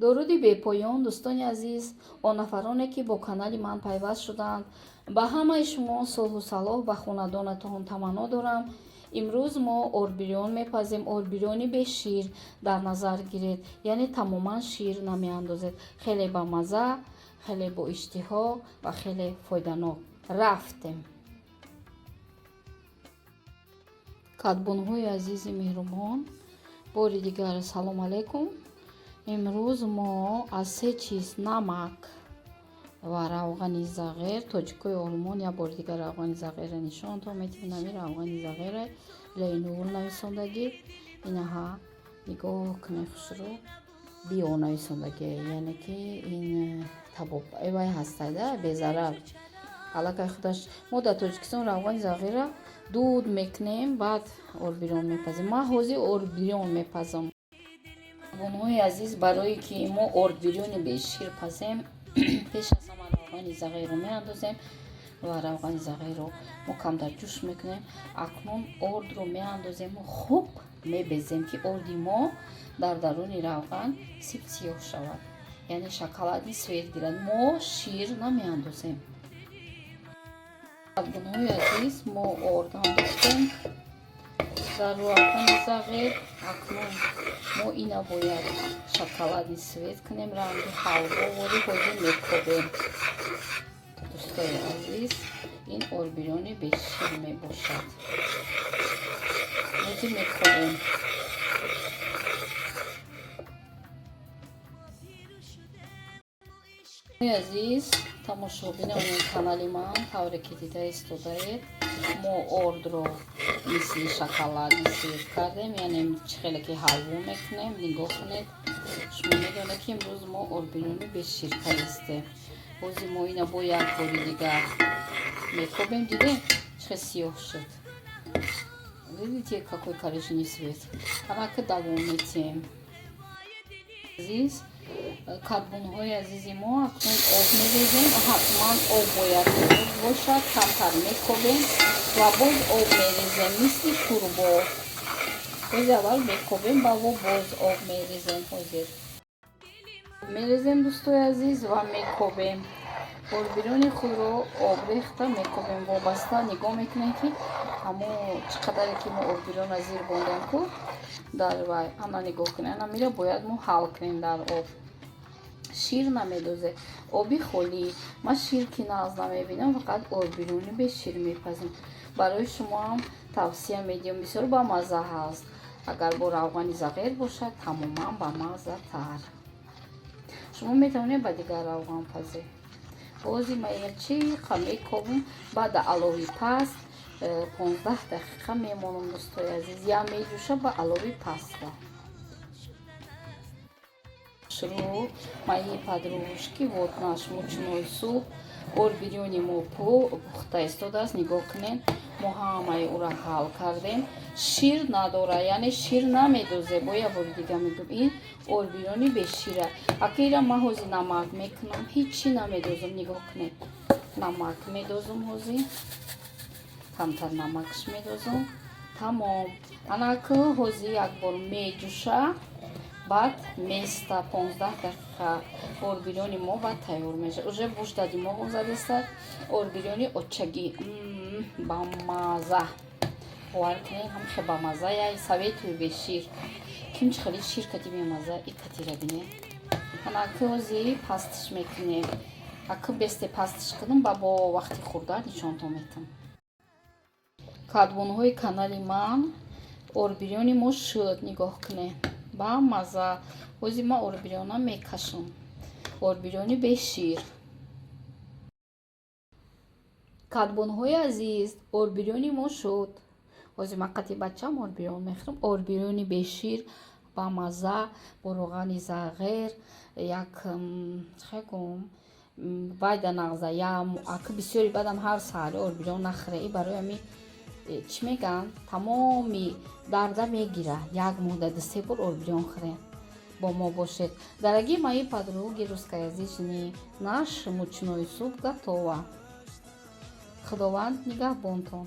Дуруди бепоён, дӯстони азиз, он нафароне, ки бо канали ман пайваст шуданд. Ба ҳамаи шумо сулҳу салоҳ ба хонадонатон таманно дорам. Имрӯз мо ордбирён мепазем. Ордбирёни бешир дар назар гиред, яъне тамоман шир намеандозед. Хеле бамаза, хеле боиштиҳо ва хеле фоиданок. Рафтем. Кадбонҳои азизи меҳрубон, бори дигар салом алайкум. Имрӯз мо аз се чиз, намак ва равғани зағир, тоҷикои олмон як бори дигар равғани зағирро нишонтон медиҳем. Нами равғани зағира Лейнур нависондагӣ, инаҳа нигоҳ кунед, хушрӯ био нависондагӣ, яъне ки ин табоб вай ҳастада, безарар аллакай худаш. Мо дар Тоҷикистон равғани зағира дуд мекунем, баъд ордбирён мепазем. Ман ҳозир ордбирён мепазам. Бонуҳои азиз, барое ки мо ордбирёни бешир пазем, пеш аз ҳама равғани зағирро меандозем ва равғани зағирро мо камтар ҷӯш мекунем. Акнун ордро меандозему хуб мебезем, ки орди мо дар даруни равған сиб сиёҳ шавад, яъне шоколадный цвет гирад. Мо шир намеандозем. Бонуҳои азиз, мо орд андохтем дар равғани зағир. Акнун мо ина бояд шоколадный цвет кунем, ранги ҳалвоворӣ. Ҳозир мекобем. Дӯстои азиз, ин ордбирёни бешир мебошад. Ҳозир мекобем. Азиз тамошобинони канали ман, тавре ки дида истодаед, мо ордро мисли шоколадный цвет кардем, яъне чӣ хеле ки ҳалво мекунем. Нигоҳ кунед, шумо медонед, ки имрӯз мо ордбирёни бешир кардистем. Ҳозир мо ина бо як бори дигар мекобем. Дидем, чӣ хел сиёҳ шуд? Видите, какой коричневый цвет? Анака давом метиҳем. Азиз кадбонҳои азизи мо, акнун об мерезем. Ҳатман об бояд бошад. Камтар мекобем ва боз об мерезем, мисли шӯрбо. Боз аввал мекобем, баъво боз об мерезем. Ҳозир мерезем, дӯстои азиз, ва мекобем. Ордбирёни худро об рехта мекобем. Вобаста нигоҳ мекунем, ки ҳамо чӣ қадаре ки мо ордбирёнро зир бондем ку дар вай. Ана, нигоҳ кунем, ана мира бояд мо ҳал кунем дар об. Шир намедозе, оби холӣ. Ман шир ки нағз намебинам, фақат ордбирёни бешир мепазем. Барои шумоам тавсия медиҳам, бисёр бамазза ҳаст. Агар бо равғани зағир бошад, тамоман бамаззатар. Шумо метавонед ба дигар равған пазед. Бози ма чи қа мекобум, баъд алови паст 15 дақиқа мемонам. Дӯстои азиз, я меҷӯша ба алови паста. Шурӯъ, мои подружки, вот наш мучной суп. Ордбирёни мо пухта истодааст. Нигоҳ кунед, мо ҳамаи ӯра ҳал кардем. Шир надора, яъне шир намедозе. Бо як бори дига мегӯм, ин ордбирёни бешира. Ака, ира ман ҳозир намак мекунам, ҳичи намедозам. Нигоҳ кунед, намак медозам, ҳозир камтар намакш медозам, тамом. Анаку ҳозир як бор меҷӯша, баъд места 15 дақиқа. Ордбирёни мо баъд тайёр мешавад. Уже буш дар димоғам задеста. Ордбирёни очагӣ бамаза, бовар кунед, ҳамхе бамаза. Я советую бешир. Ким чи хеле шир кати бемаза, и катира бинед. Анаку ҳозир пастиш мекунем. Аку бесте пастиш кунам, ба бо вақти хӯрдан нишонтон метам. Кадбонҳои канали ман, ордбирёни мо шуд, нигоҳ кунед, бамаза. Ҳозир ман ордбирёна мекашам. Ордбирёни бешир. Кадбонҳои азиз, ордбирёни мо шуд. Ҳозир ман қати бачам ордбирён мехӯрам. Ордбирёни бешир, бамаза, бо равғани зағир. Як чӣ гӯм, вайда нағза ака, бисёри бадам ҳар саҳари ордбирён нахӯре. И барои ҳами чӣ мегӯянд, тамоми дарда мегира. Як моҳда ду-се бор ордбирён хӯрем. Бо мо бошед. Дорогие мои подруги русскоязычные, наш мучной суп готова. Худованд нигаҳбонтон.